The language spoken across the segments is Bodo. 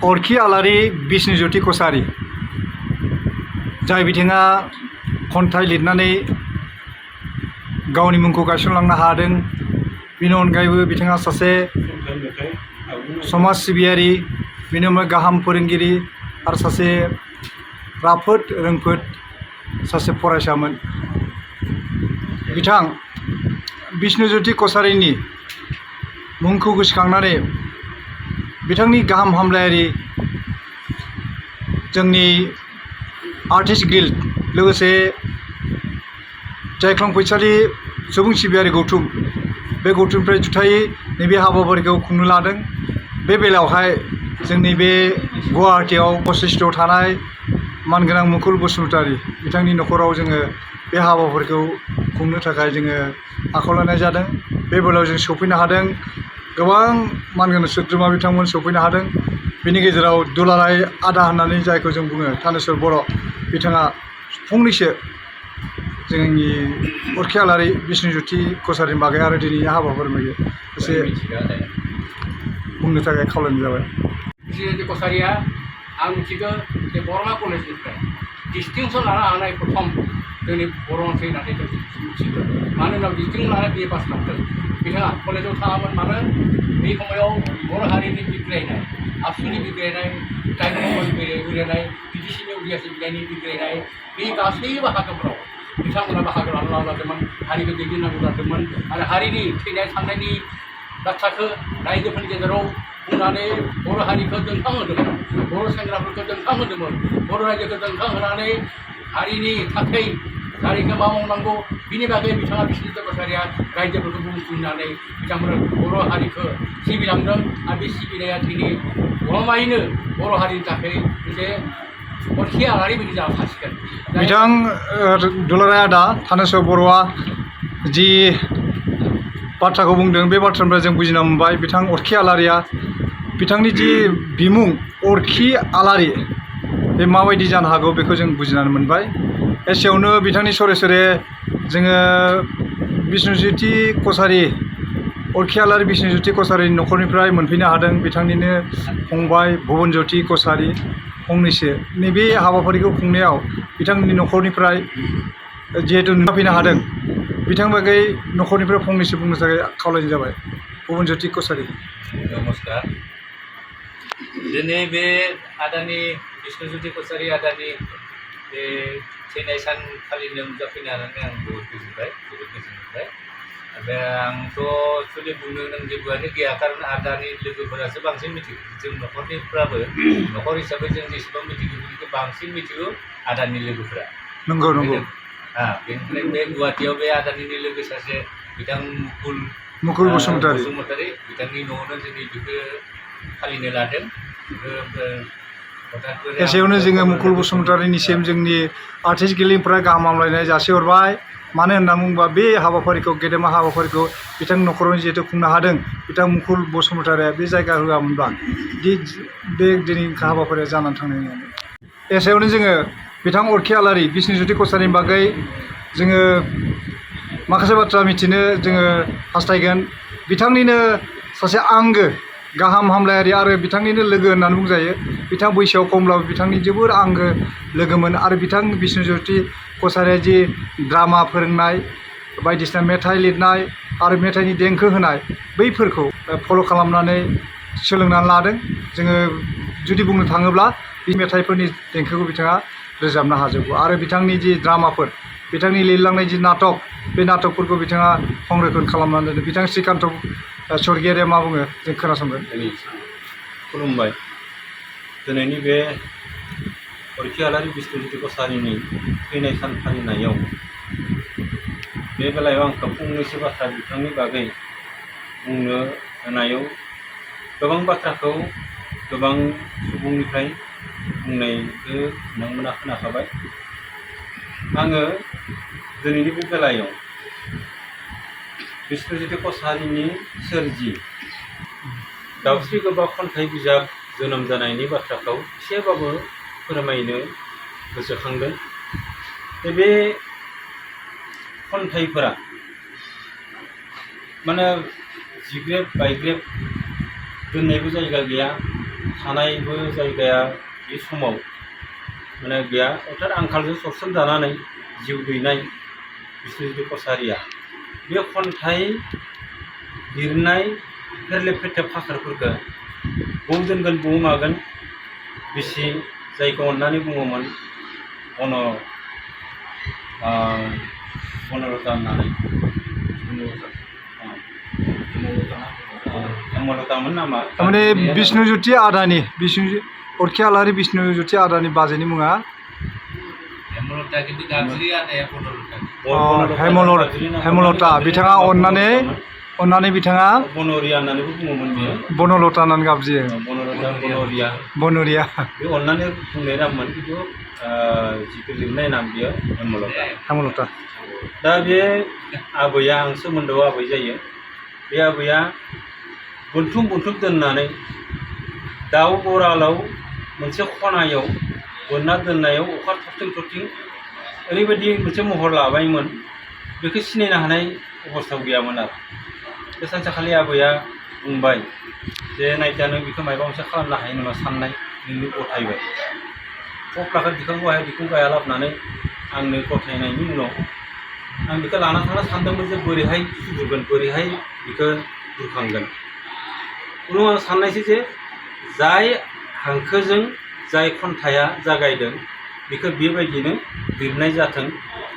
अरखि आलारि बिष्णुज्योति कछारी जाय बिथाङा खन्थाइ लिरनानै गावनि मुंखौ गायसनलांनो हादों। बेनि अनगायैबो बिथाङा सासे समाज सिबियारि, बेनि उनाव गाहाम फोरोंगिरि आरो सासे राफोद रोंफोद सासे फरायसामोन। बिथां बिष्णुज्योति कछारीनि मुंखौ गोसोखांनानै बिथांनि गाहाम हामलायारि जोंनि आर्टिस्ट गिल्ड लोगोसे जायख्लं फैसालि सुबुं सिबियारि गौथुम, बे गौथुमनिफ्राय जुथायै नैबे हाबाफारिखौ खुंनो लादों। बे बेलायावहाय जोंनि बे गुवाहाटीयाव बशिष्ठआव थानाय मानगोनां मुकुल बसुमतारी बिथांनि न'खराव जोङो बे हाबाफारिखौ खुंनो थाखाय जोङो आखायाव लानाय जादों। बे बेलायाव जों सफैनो हादों। गोबां मानगोनां सोद्रोमा बिथांमोन सफैनो हादों। बेनि गेजेराव दुलाराय आदा होननानै जायखौ जों बुङो थानेस्वर बर', बिथाङा फंनैसो जोंनि अरखि आलारि बिष्णुज्योति कछारीनि बागै आरो दिनैनि हाबाफारिनि एसे बुंनो थाखाय खावलायनाय जाबाय। बिष्णुज्योति कछारीया आं मिथिगौ जे बरमा कलेजनिफ्राय डिस्टिंसन लानो हानाय प्रथम जोंनि बर' मानसि होननानै जों मिथिगौ। मानो होनोब्ला डिस्टिंसन लानानै बिए पास खालामदों। बिथाङा कलेजाव थाङामोन, मानो बे समायाव बर' हारिनि बिग्रायनाय, आबसुनि बिग्रायनाय, ट्राइबेल बिग्रायनाय, बिटिसिनि उदियासि बिलाइनि बिग्रायनाय, बे गासै बाहागोफोराव बिथांमोना बाहागो लानो लादोंमोन। हारिखौ दैदेननांगौ जादोंमोन आरो हारिनि थैनाय थांनायनि बाथ्राखौ रायजोफोरनि गेजेराव बुंनानै बर' हारिखौ दोनखांहोदोंमोन, बर' सेंग्राफोरखौ दोनखांहोदोंमोन। बर' रायजोखौ दोनखांहोनानै हारिनि थाखाय हारिखौ मा मावनांगौ बिनि बागै बिथाङा बिष्णुज्योति कछारीया रायजोफोरखौ बुंथिनानै बिथांमोना बर' हारिखौ सिबिलांदों। आरो बे सिबिनाया दिनै गमामायैनो बर' हारिनि थाखाय मोनसे अरखि आलारि बायदि जाना थासिगोन। बिथां दुलाराय आदा थानेस्वर बर'आ जि बाथ्राखौ बुंदों, बे बाथ्रानिफ्राय जों बुजिना मोनबाय बिथां अरखि आलारिया बिथांनि जि बिमुं अरखि आलारि बे माबायदि जानो हागौ बेखौ जों बुजिनानै मोनबाय। एसेयावनो बिथांनि सरे सरे जोङो बिष्णुज्योति कछारी, अरखि आलारि बिष्णुज्योति कछारीनि न'खरनिफ्राय मोनफैनो हादों। बिथांनिनो फंबाय भुबनज्योति कछारी फंनैसो नैबे हाबाफारिखौ खुंनायाव बिथांनि न'खरनिफ्राय जिहेतु नुजाफैनो हादों, बिथां बागै न'खरनिफ्राय फंनैसो बुंनो थाखाय खावलायनाय जाबाय। भुबनज्योति कछारी। नमस्कार। दिनै बे आदानि बिष्णुज्योति कछारी आदानि बे थैनाय सानखालिनो नुजाफैनानै आं जोबोद गोजोनबाय। ओमफ्राय आंथ' एक्सुवेलि बुंनो गोनां जेबोआनो गैया, खारन आदानि लोगोफोरासो बांसिन मिथिगौ। जों न'खरनिफ्राबो न'खर हिसाबै जों जेसेबां मिथिगौ बेनिख्रुइ बांसिन मिथिगौ आदानि लोगोफोरा। नंगौ नंगौ। बेनिफ्राय बे गुवाहाटीयाव बे आदानिनि लोगो सासे बिथां मुकुल बसुमतारी बिथांनि न'आवनो जोंनि बेखौ फालिनो लादों। एसेयावनो जोङो मुकुल बसुमतारीनिसिम जोंनि आर्टिस्ट गिल्डनिफ्राय गाहाम हामलायनाय जासिहरबाय। मानो होनना बुङोबा बे हाबाफारिखौ, गेदेमा हाबाफारिखौ बिथांनि न'खराव जिहेतु खुंनो हादों, बिथां मुकुल बसुमतारीया बे जायगा होआमोनब्ला बे दिनै हाबाफारिया जानानै थांनाय नङामोन। एसेयावनो जोङो बिथां अरखि आलारि बिष्णुज्योति कछारीनि बागै जोङो माखासे बाथ्रा मिथिनो जोङो हास्थायगोन। बिथांनिनो सासे आंगो गाहाम हामलायारि आरो बिथांनिनो लोगो होननानै बुंजायो। बिथां बैसोआव खमब्लाबो बिथांनि जोबोर आंगो लोगोमोन। आरो बिथां बिष्णुज्योति कछारीया जि ड्रामा फोरोंनाय, बायदिसिना मेथाइ लिरनाय आरो मेथाइनि देंखो होनाय, बैफोरखौ फल' खालामनानै सोलोंनानै लादों। जोङो जुदि बुंनो थाङोब्ला बे मेथाइफोरनि देंखोखौ बिथाङा रोजाबनो हाजोबगौ। आरो बिथांनि जि ड्रामाफोर, बिथांनि लिरलांनाय जि नाटक, बे नाटकफोरखौ बिथाङा संरैखन खालामनानै दोनो। बिथां श्रीकान्त स्वर्गियारिया मा बुङो जों खोनासंगोन। खुलुमबाय। दिनैनि बे अरखि आलारि बिष्णुज्योति कछारीनि थैनाय सान फालिनायाव बे बेलायाव आंखौ फंनैसो बाथ्रा बिथांनि बागै बुंनो होनायाव गोबां बाथ्राखौ गोबां सुबुंनिफ्राय बुंनायखौ नोंथांमोना खोनाखाबाय। आङो दिनैनि बे बेलायाव बिष्णुज्योति कछारीनि सोरजि दाउस्रि गोबा खन्थाइ बिजाब जोनोम जानायनि बाथ्राखौ एसेबाबो फोरमायनो गोसोखांदों। बे खन्थाइफोरा माने जिग्रेब बायग्रेब दोननायबो जायगा गैया, थानायबो जायगाया बे समाव माने गैया अर्थात आंखालजों सरसनजानानै जिउ दैनाय बिष्णुज्योति कछारिया बे खन्थाइ लिरनाय फेरलेब फेथेब खाख्रिफोरखौ बबाव दोनगोन बबाव मागोन बिसि जायखौ अननानै बुङोमोन बनलता होननानै हेमलतामोन नामा थारमाने बिष्णुज्योति आदानि अरखि आलारि बिष्णुज्योति आदानि बाजैनि मुङा हेमलता खिन्थु गाबज्रि आदाया बनलता हेमलता बिथाङा अननानै बिथाङा बनरिया होननानैबो बुङोमोन बियो बनलता होननानै गाबज्रियो बनलता बनरिया बनरिया बे अननानै बुंनाय नाममोन खिन्थु जिथु लिरनाय नाम बियो हेमलता दा बे आबैया आं सोमोन्दोआव आबै जायो बे आबैया बोनथुम दोननानै दाउ गरालाव मोनसे खनायाव बोनना दोननायाव अखा थरथिं ओरैबायदि मोनसे महर लाबायमोन बेखौ सिनायनो हानाय अबस्थायाव गैयामोन आरो बे सानसेखालि आबैया बुंबाय जे नायजानो बेखौ माबा मोनसे खालामनो हायो नामा साननाय नोंनो गथायबाय थफ्लाखौ बिखौ गाया लाबोनानै आंनो गथायनायनि उनाव आं बेखौ लाना थांना सानदोंमोन जे बोरैहाय सुजुगोन बोरैहाय बेखौ बुरखांगोन उनाव आं साननायसै जे जाय हांखोजों जाय खन्थाइया जागायदों बेखौ बेबायदिनो लिरनाय जाथों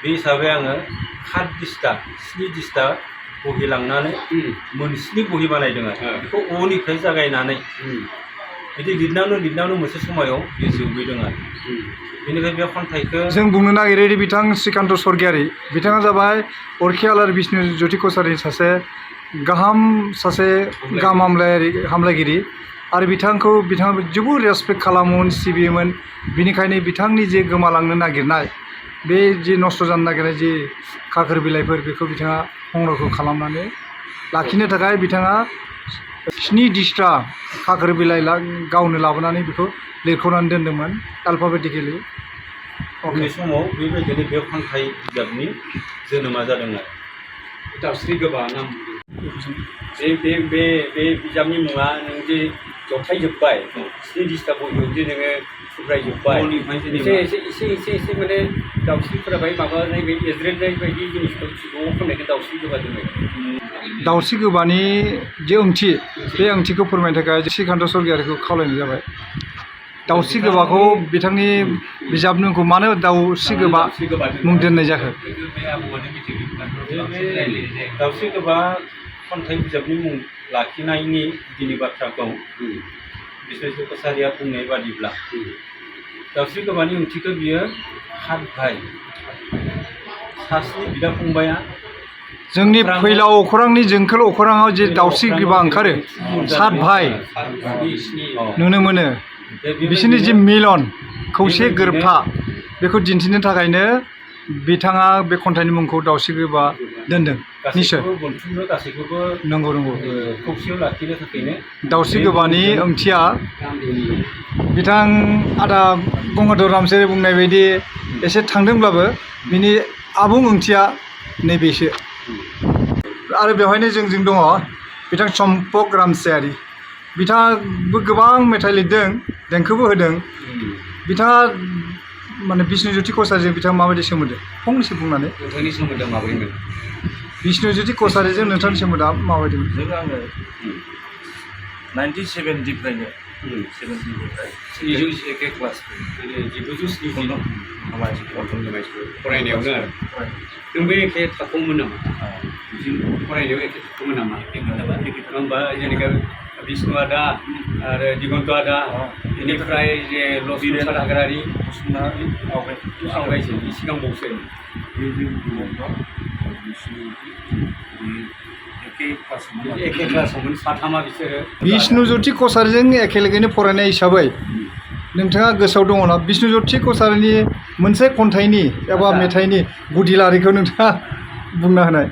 बे हिसाबै आङो 7 दिस्ता बहि लांनानै मोनस्नि बहि बानायदों आरो बेखौ अनिफ्राय जागायनानै बिदि लिरनायावनो मोनसे समायाव बे जोबहैदों आरो बेनिफ्राय बे खन्थाइखौ जों बुंनो नागिरो बिथां श्रीकान्त स्वर्गियारि बिथाङा जाबाय अरखि आलारि बिष्णुज्योति कछारिनि सासे गाहाम हामलायगिरि आरो बिथाङा जोबोद रेसपेक्ट खालामोमोन सिबियोमोन बिनिखायनो बिथांनि जे गोमालांनो नागिरनाय बे जे नस्थ' जानो नागिरनाय जे खाखोर बिलाइफोर बेखौ बिथाङा संरक्षण खालामनानै लाखिनो थाखाय बिथाङा 7 दिस्ता खाखोर बिलाइ गावनो लाबोनानै बेखौ लिरख'नानै दोनदोंमोन अल्फाबेटिकेलि बे समाव बेबायदिनो बे खन्थाइ बिजाबनि जोनोमा जादों आरो दाउस्रि गोबा नाम बे बिजाबनि मुङा नों जे जथायजोब्बाय 7 दिस्ता बहियाव जे नोङो फुरायजोब्बाय एसे माने दाउस्रिफोरा बाय माबानाय बायदि एज्रेनाय बायदि जिनिसखौ सिगाङाव खननायखौ दाउस्रि गोबा दोनबाय दाउस्रि गोबानि जे ओंथि बे ओंथिखौ फोरमायनो थाखाय श्रीकान्त स्वर्गियारिखौ खावलायनाय जाबाय दाउस्रि गोबाखौ बिथांनि बिजाबनि मुंखौ मानो दाउस्रि गोबा मुं दोननाय जाखो दाउस्रि गोबा खन्थाइ बिजाबनि मुं लाखिनायनि गुदिनि बाथ्राखौ बिष्णुज्योति कछारिया बुंनाय बादिब्ला दाउस्रि गोबानि ओंथिखौ बियो 7 भाइ 7 बिदा फंबाया जोंनि फैलाव अख्रांनि जोंखोल अख्राङाव जे दाउस्रि गोबा ओंखारो 7 भाइ नुनो मोनो बिसोरनि जे मिलन खौसे गोरोबथा बेखौ दिन्थिनो थाखायनो बिथाङा बे खन्थाइनि मुंखौ दाउस्रि गोबा दोनदों निश्चय नंगौ खौसेयाव लाखिनो थाखायनो दाउस्रि गोबानि ओंथिया बिथां आदा गंगाधर रामसियारि बुंनाय बायदि एसे थांदोंब्लाबो बिनि आबुं ओंथिया नैबेसो आरो बेवहायनो जोंजों दङ बिथां चम्पक रामसियारि बिथाङाबो गोबां मेथाइ लिरदों देंखोबो होदों बिथाङा माने बिष्णुज्योति कछारिजों बिथाङा माबायदि सोमोन्दो फंनैसो बुंनानै नोंथांनि सोमोन्दोआ माबोरैमोन बिष्णुज्योति कछारिजों नोंथांनि सोमोन्दोआ माबायदिमोन आङो 1970निफ्रायनो 70निफ्राय एके क्लास 1970 फरायनायावनो आरो नों बे एखे थाखोआवमोन नामा फरायनायाव एखे थाखोआवमोन नामा होमबा जेनेबा बिष्णु आदा आरो दिगन्त आदा बेनिफ्राय जे लक्ष्मण हाग्रारि आवगायसै सिगां बावसै एखे क्लासावमोन साथामा बिसोरो बिष्णुज्योति कछारिजों एखे लोगोनो फरायनाय हिसाबै नोंथाङा गोसोआव दङना बिष्णुज्योति कछारिनि मोनसे खन्थाइनि एबा मेथाइनि गुदि लारिखौ नोंथाङा बुंना होनाय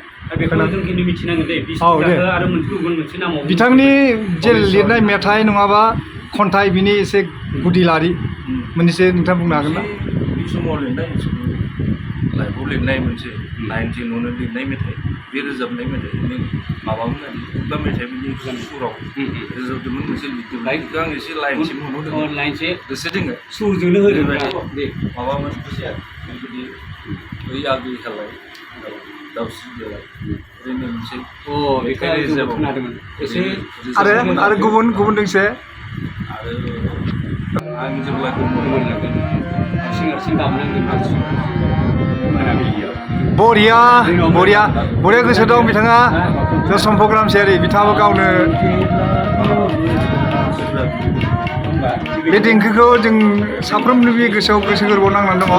बिथांनि जे लिरनाय मेथाइ नङाबा खन्थाइ बिनि एसे गुदि लारि मोनसे नोंथाङा बुंनो हागोन ना बे समाव लिरनाय लाइफआव लिरनाय मोनसे 19 लिरनाय मेथाइ बे रोजाबनाय मेथाइ माबामोन आरो खुगा मेथाइ बिनि सुराव रोजाबदोंमोन मोनसे लिरदोंमोन बेखौ आं एसे लाइनसिम मोनहरदों लाइनसे गोसो दोङो सुरजोंनो होदों दे माबामोन बेबायदि बै आगै खालाय दाउस्रि देलाय ओरैनो मोनसे अ बेखौ आं खोनादोंमोन एसे आरो गुबुन दोंसे आरो आं जेब्ला मोनलांगोन हारसिं हारसिं दामनांगोन बरिया गोसो दं बिथाङा दा सम्पक रामसियारि बिथाङाबो गावनो बे देंखोखौ जों साफ्रोमनिबो गोसोआव गोसो गोरबोआव नांनानै दङ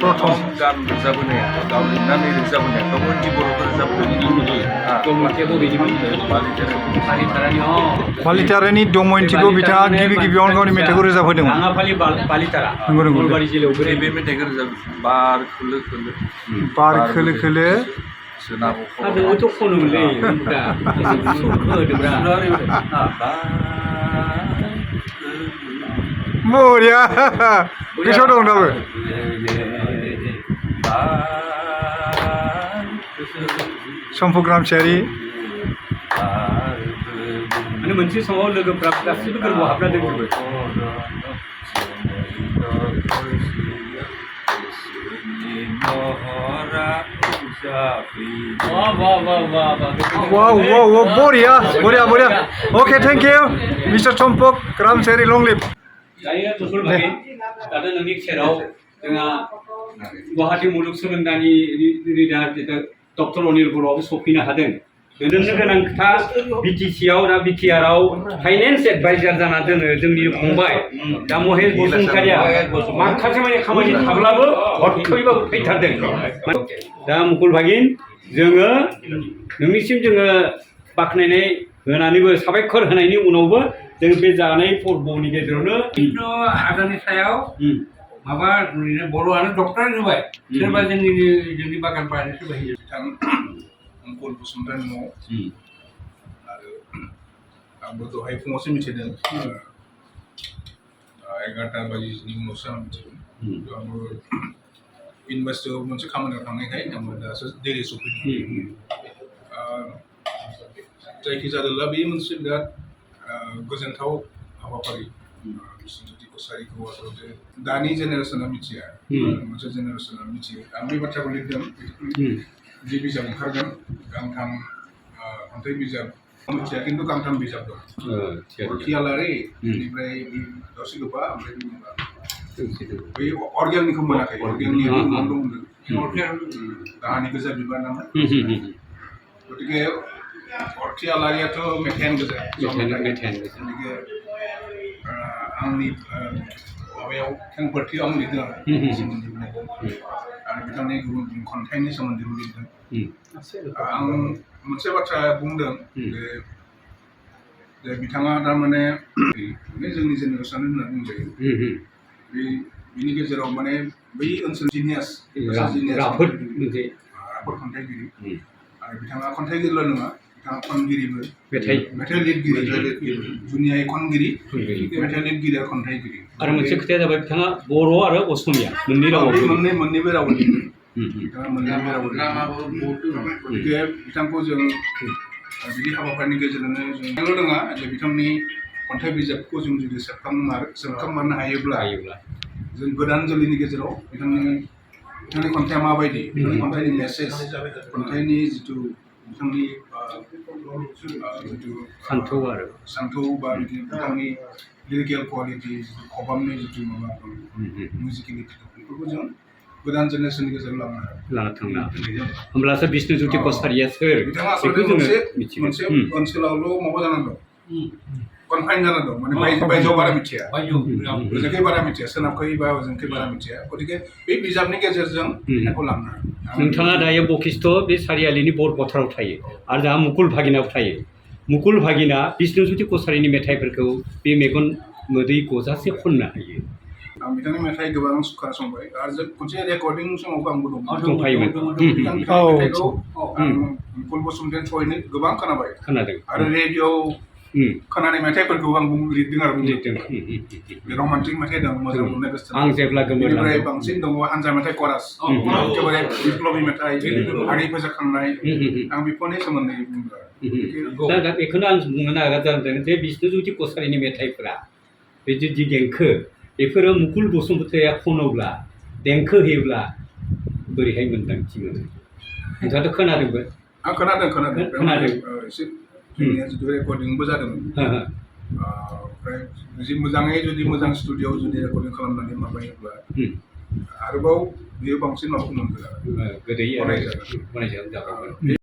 प्रथम गान रोजाबोनाया गाव लिरनानै रोजाबोनाया गावबो बर' रोजाबोदों बालितारानि दमयन्तिखौ बिथाङा गिबियावनो गावनि मेथाइखौ रोजाबहोदोंमोन राङाफालि बालितारा नंगौ नलबारि जिल्लायाव बे मेथाइखौ रोजाब बार खोलो खोलो बार खोलो खोलो सोनाब नोंबोथ' खनोमोनलै दा होदोंब्रा बरिया गोसोआव दं दाबो सम्पक रामसियारि माने मोनसे समाव लोगोफ्रा गासिबो गोरबोआव हाबना दोनजोबो wow बरिया okay thank you mister Sampak Ramsiary long live दायो मुकुल भागिन दाथ' नोंनि सेराव जोंहा गुवाहाटी मुलुगसोलोंसालिनि डक्टर अनिल बर'आबो सफैनो हादों दोननो गोनां खोथा बिटिसिआव दा बिटिआरआव फाइनेन्स एडभाइजार जाना दोनो जोंनि फंबाय दा महेश बसुमतारिया माखासे माने खामानि थाब्लाबो हरखाबैबाबो फैथारदों दा मुकुल भागिन जोङो नोंनिसिम जोङो बाख्नायनाय होनानैबो साबायखर होनायनि उनावबो जों बे जानाय फोरबोनि गेजेरावनो खिन्थु आदानि सायाव माबा बर'आनो डक्टर होबाय सोरबा जोंनि बागानफ्रानो सोरबा बिथां अंकुर बसुमतारी न'आव आरो आंबो दहाय फुङावसो मिथिदों 11टा बाजिनि उनावसो आं मिथिदों आंबो इउनिभार्सिटियाव मोनसे खामानियाव थांनायखाय आंबो दासो देरि सफैदों जायखिजाया बे मोनसे बिराद गोजोनथाव हाबाफारि बिस्नुज्योति कछारीखौ आसलते दानि जेनेरेसना मिथिया मोनसे जेनेरेसना मिथियो आं बे बाथ्राखौ लिरदों जि बिजाब ओंखारगोन गांथाम खन्थाइ बिजाब मिथिया खिन्थु गांथाम बिजाब दं खियालारि बेनिफ्राय दाउस्रि गोपा ओमफ्राय बै अर्गेलनिखौ मोनाखै अर्गेलनि दंमोन दाहानि गोजा बिबार नामा गतिके अरखि आलारियाथ' मेथाइयानो गोजा गतिके आंनि माबायाव खेंफोरथियाव आं लिरदों आरो बिथांनि गुबुन खन्थाइनि सोमोन्दैबो लिरदों आं मोनसे बाथ्रा बुंदों जे बिथाङा थारमाने जोंनि जेनेरेसन होनना बुंजायो बिनि गेजेराव माने बै ओनसोल जिनियास राफोद खन्थाइगिरि आरो बिथाङा खन्थाइगिरिल' नङा बिथाङा खनगिरिबो मेथाइ लिरगिरि जुनियायै खनगिरि मेथाइ लिरगिरि आरो खन्थाइगिरि आरो मोनसे खोथाया जाबाय बिथाङा बर' आरो असमिया मोननै रावाव मोननैबो राव लिरो बिथाङा मोननैबो राव लिरो गतिके बिथांखौ जों बिदि हाबाफारिनि गेजेरजोंनो जोंल' नङा जे बिथांनि खन्थाइ बिजाबखौ जों जुदि सेबखांमारनो हायोब्ला जों गोदान जोलैनि गेजेराव बिथांनि खन्थाइया माबायदि बिथांनि खन्थाइनि मेसेज खन्थाइनि जिथु बिथांनि जिथु सान्थौ बा बिथांनि लिरिकेल कुवालिटि खबामनि जिथु माबा मिउजिकेलिटि बेफोरखौ जों गोदान जेनेरेसननि गेजेराव लाना थांना होमब्लासो बिष्णुज्योति कछारीया सोर बिथाङा आसलते मोनसे ओनसोलावल' माबा जानानै दं कनफाइन जाना दं माने बायजोआव बारा मिथिया ओजोंखै बारा मिथिया सोनाबखै बा ओजोंखै बारा मिथिया गतिके बे बिजाबनि गेजेरजों बेखौ लांनो नोंथाङा दायो बखिष्ट बे सारियालिनि बरपथाराव थायो आरो जोंहा मुकुल भागिनाव थायो मुकुल भागिना बिष्णुज्योति कछारीनि मेथाइफोरखौ बे मेगन मोदै गजासे खननो हायो आं बिथांनि मेथाइ गोबां खोनासंबाय आरो जों खनसे रेकर्डिं समावबो आंबो दंफायोमोन मुकुल बसुमतारी थ्रयैनो गोबां खोनाबाय खोनादों आरो रेडिअ खोनानाय मेथाइफोरखौ आं लिरदों आरो लिरदों बे रमान्टिक मेथाइ दं मोजां मोननाय गोसो आं जेब्ला बेनिफ्राय गोमोरलाङो बांसिन दङ हानजा मेथाइ करास एखेबारे बिप्लबी मेथाइ हारि फोजाखांनाय आं बेफोरनि सोमोन्दै बुंदों दा बेखौनो आं बुंनो नागिरदों जे बिष्णुज्योति कछारिनि मेथाइफोरा बे जि देंखो बेफोरो मुकुल बसुमतारिया खनोब्ला देंखो होयोब्ला बोरैहाय मोन्दांथि मोनो नोंथाङाथ' खोनादोंबो आं खोनादों एसे जोंनिया जिथु रेकर्डिंबो जादोंमोन ओमफ्राय जि मोजाङै जुदि मोजां स्टुडिअ'आव जुदि रेकर्डिं खालामनानै माबायोब्ला आरोबाव बेयो बांसिन माबाखौ मोनगोन गोदै गनायजागोन गनायजागोन